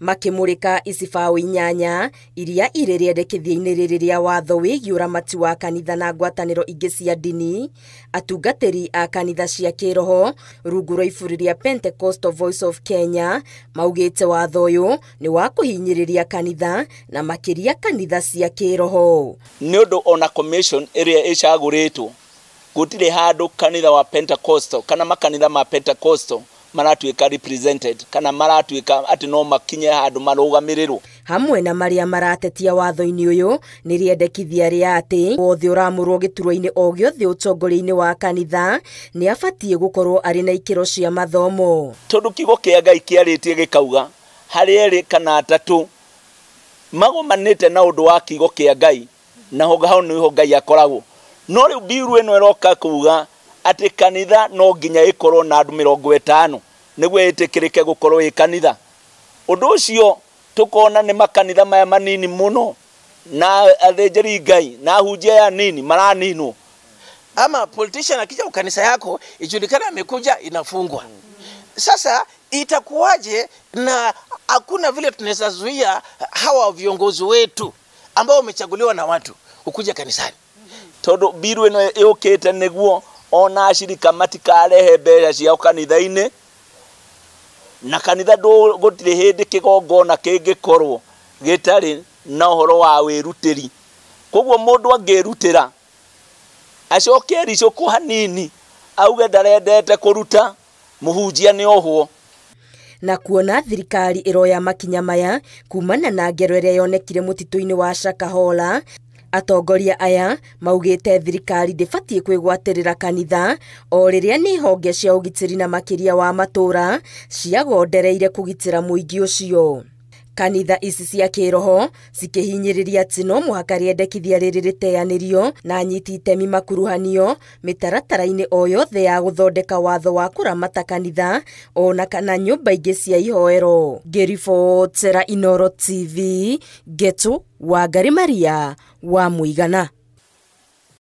Makĩmũrĩka icibaũ 8 iria irĩ rĩendekithia-inĩ rĩrĩ rĩa watho wĩgiĩ ũramati wa kanitha na ngwatanĩro ingĩ cia ndini, atungatĩri a kanitha cia kĩroho rungu rwa iburi rĩa Pentecostal Voice of Kenya maugĩte watho ũyũ nĩ wa kũhinyĩrĩria kanitha na makĩria kanitha cia kĩroho. Nĩ ũndũ ona commission ĩrĩa ĩcagũrĩtwo gũtirĩ handũ kanitha wa Pentecostal kana makanitha ma Pentecostal maratuĩka represented kana maratuĩka atĩ no makinye handũ marũgamĩrĩrwo. Hamwe na marĩa maratetia watho-inĩ ũyũ nĩ rĩendekithia rĩa atĩ wothe ũramũrwo gĩturwa-inĩ o gĩothe ũtongoria-inĩ wa kanitha nĩ abatiĩ gũkorwo arĩ na ikĩro cia mathomo. Tondũ kiugo kĩa Ngai kĩarĩtie gĩkauga harĩ erĩ kana atatũ magomanĩte na ũndũ wa kiugo kĩa Ngai, naho hau nĩho Ngai akoragwo. No rĩu mbiru ĩno ĩroka kuga atĩ kanitha no nginya ĩkorwo na andũ 50 nĩguo ĩtĩkĩrĩke gũkorwo ĩ kanitha. Ũndũ ũcio tũkona nĩ makanitha maya manini mũno na athĩnjĩri Ngai na ahunjia aya nini maraninwo. Ama politician akija kwa kanisa yako ijulikane amekuja, inafungwa. Sasa itakuwaje na hakuna vile tunaweza zuia hawa viongozi wetu ambao wamechaguliwa na watu kukuja kanisani? Tondũ mbiru ĩno ĩũkĩte nĩguo ona ashirika matikarehe mbeca ciao kanitha-inĩ, na kanitha gũtirĩ hĩndĩ kĩgongona kĩngĩkorwo gĩtarĩ na ũhoro wa wĩrutĩri. Koguo mũndũ angĩrutĩra acoke ericũkwo hanini auge ndarendete kũruta, mũhunjia nĩ ohwo. Na kuona thirikari ĩroya makinya maya kumana na ngero ĩrĩa yonekire mũtitũ-inĩ wa Shakahola, atongoria aya maugĩte thirikari ndĩbatiĩ kwĩgwatĩrĩra kanitha o rĩrĩa nĩ honge cia ũgitĩri na makĩria wa matũũra ciagondereire kũgitĩra mũingĩ ũcio. Kanitha ici cia kĩroho cikĩhinyĩrĩria atĩ no mũhaka rĩendekithia rĩrĩ rĩteanĩrio na anyiti itemi makuruhanio mĩtaratara-inĩ o yothe ya gũthondeka watho wa kũramata kanitha ona kana nyũmba ingĩ cia ihoero. Ngĩribotera Inooro TV, Ngetu Wangari Maria wa Mũigana.